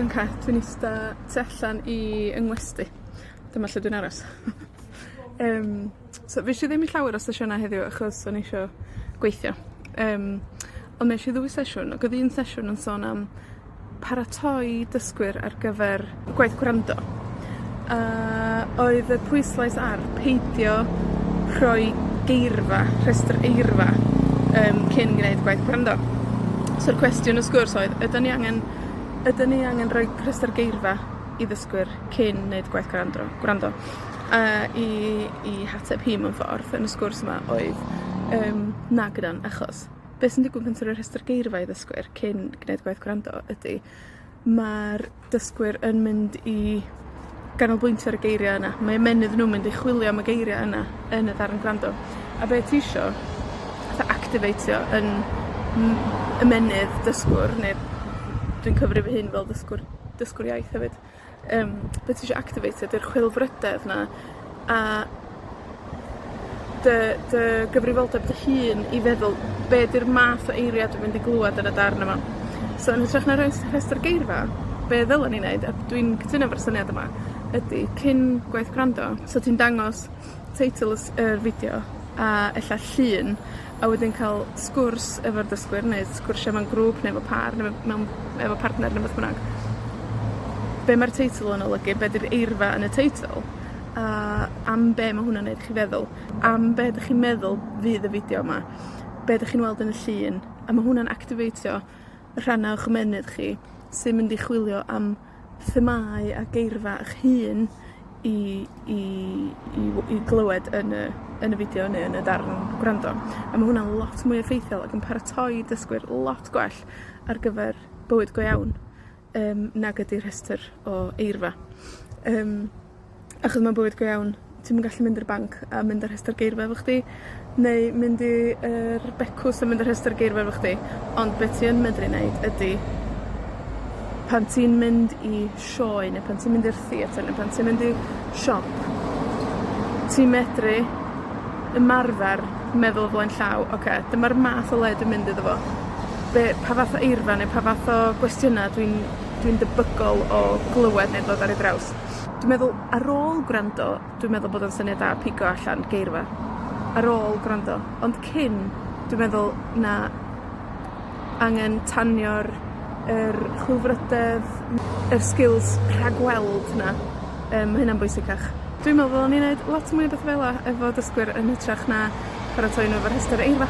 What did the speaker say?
Oce, dwi'n ista tu allan i 'yng ngwesty. Dyma lle dwi'n aros. Yym, so fush i ddim i llawer o sesiyna heddiw, achos o'n i isio gweithio. Yym, on' nesh i ddwy sesiwn, ag odd un sesiwn yn sôn am paratoi dysgwyr ar gyfer gwaith gwrando. A oedd y pwyslais ar peidio rhoi geirfa, rhestyr eirfa, yym, cyn gneud gwaith gwrando. So'r cwestiwn y sgwrs oedd: ydan ni angen, ydan ni angen rhoi rhestyr geirfa i ddysgwyr cyn neud gwaith grandro gwrando? A 'i 'i hateb hi mewn ffordd yn y sgwrs yma oedd, yym, nag ydan, achos be' sy'n digwydd pan ti roi rhestyr geirfa i ddysgwyr cyn gneud gwaith gwrando ydi, ma'r dysgwyr yn mynd i ganolbwyntio ar y geiria' yna. Mae ymennydd nw'n mynd i chwilio am y geiria' yna yn y darn gwrando. A be' ti isio, fatha actifeitio yn ymennydd dysgwr, ne' dwi'n cyfri fy hun fel dysgwr, dysgwr iaith hefyd, be' ti isio actifeitio 'di'r chwilfrydedd 'na, a dy dy gyfrifoldeb dy hun i feddwl be' 'di'r math o eiria' dwi'n mynd i glwad yn y darn yma. So yn hytrach na rhoi rhestyr geirfa, be' ddylen ni neud, a dwi'n cytuno efo'r syniad yma, ydi cyn gwaith gwrando, so ti'n dangos teitl y s- yr fideo, a ella llun, a wedyn ca'l sgwrs efo'r dysgwyr, neu sgwrsio mewn grŵp neu efo pâr ne' mewn efo partner ne' beth bynnag. Be' ma'r teitl yn olygu, be' 'di'r eirfa yn y teitl, a am be' ma' hwnna'n neud chi feddwl, am be' 'dych chi'n meddwl fydd y fideo 'ma, be' 'dych chi'n weld yn y llun, a ma' hwnna'n actifeitio y rhanna o'ch ymennydd chi sy'n mynd i chwilio am themâu a geirfa 'ych hun i i i w- i glywed yn y, yn y fideo neu yn y darn gwrando. A ma' hwnna'n lot mwy effeithiol ac yn paratoi dysgwyr lot gwell ar gyfer bywyd go iawn, yym, nag ydi rhestyr o eirfa. Yym, achos mewn bywyd go iawn, ti'm yn gallu mynd i'r banc a mynd â rhestyr geirfa efo chdi, neu mynd i yr becws a mynd â rhestyr geirfa efo chdi, ond be' ti yn medru neud ydi, pan ti'n mynd i sioe ne' pan ti'n mynd i'r theatr ne' pan ti'n mynd i siop, ti'n medru ymarfer meddwl o flaen llaw, ocê, dyma'r math o le dwi'n mynd iddo fo. Be-, pa fath o eirfa neu pa fath o gwestiyna dwi'n, dwi'n debygol o glywed neu ddod ar eu draws. Dwi'n meddwl, ar ôl gwrando, dwi'n meddwl bod o'n syniad da pigo allan geirfa. Ar ôl gwrando, ond cyn, dwi'n meddwl na angen tanio'r, yr chwilfrydedd, yr sgils rhagweld 'na, ma' hynna'n bwysicach. Dwi'n meddwl ddylen ni neud lot mwy o betha fel 'a efo dysgwyr yn hytrach na paratoi nw efo rhestyr eirfa.